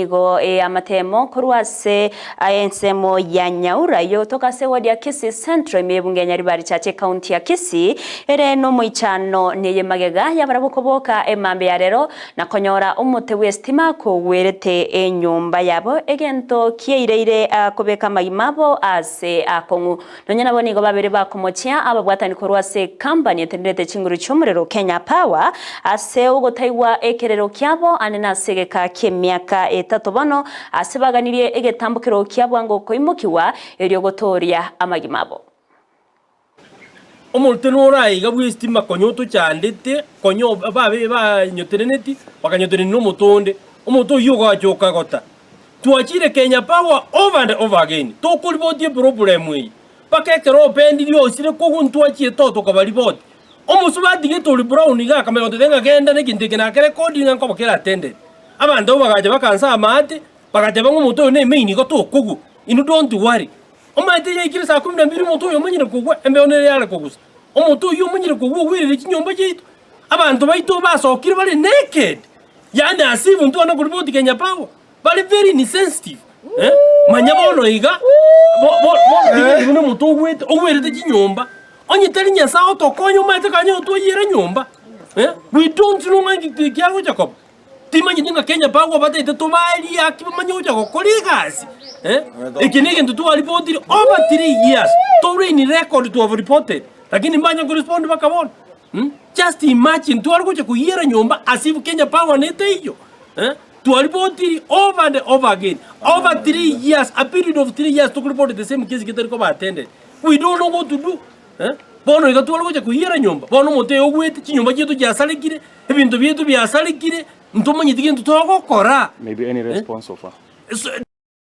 Nigo ey'amatemo korwa ase ensemo ya Nyaura yotoka ase eward ya Kisii Central ime y'ebunge ya Nyaribari Chache ekaunti ya Kisii ere nomoichano neye magega y'abarabwo koboka emambia ya rero na konyora omote bw'esitima kogwerete enyomba yabo egento kiaireire kobeka amagima abo ase akong'u. Nonya nabo nigo babere bakomochia ababwatani korwa ase ekampani etenenete chinguru chi'omorero Kenya Power ase ogotaigwa ekerero kiabo ande nase egeka ki'emiaka etato bono ase baganirie egetambokero kia bwango koimokigwa erio gotooria amagima abo. Omorutani ore aiga bw'esitima konya otochandete, konya babe banyoteneneti, bakanyotenenia nomoto onde, omoto oyio ogacha okagota. Twachire Kenya Power over and over again, tokoriboti eproblem eye, mpaka ekero opendirie osire kogwa ntwachiete oo tokabariboti. Omosubati gete ori Brown iga akamanya gototebia ng'a genda na egento eke nakerekodire ng'a nkoba kere attended. Abanto abwo bagacha bakansa amaate, bagateba ng'a omonto oyo nemaini igo tokogwa, inwe don't worry. Omanyete yaikire saa kumi na mbiri omonto oyo omanyire kogwa, embeo nere yare kogusa. Omonto oyio omanyire kogwa ogwerire chinyomba chiaito, abanto baito basokire bare naked. Yaani as if ntwana koriboti Kenya Power, bare very insensitive eh, manya bono iga, bo- bo- bono rigereria buna omonto ogwete, ogwerete chinyomba, onye tari Nyasaye otokonye omanyete kanya otwaiyere nyomba eh, we don't know ng'a nki kiagocha koba. Timanyeti ng'a Kenya Power batagete tobae riaki bamanye gocha gokora egasi eh, eke na egento twaripotire over 3 years, tore in record to have reported, lakini mbanya korespond mpaka bono. Just imagine tware gocha koyiera nyomba as if Kenya Power neteiyo eh, twaripotiri over and over again over 3 years a period of 3 years tokoripoti the same case getari koba attended we don't know what to do eh. Bono iga tware gocha koyiera nyomba bono omonto oyo ogwete chinyomba chiaito chiasarekire ebinto biaito biasarekire ntomanyeti gento togokora Maybe any eh. response so far? So.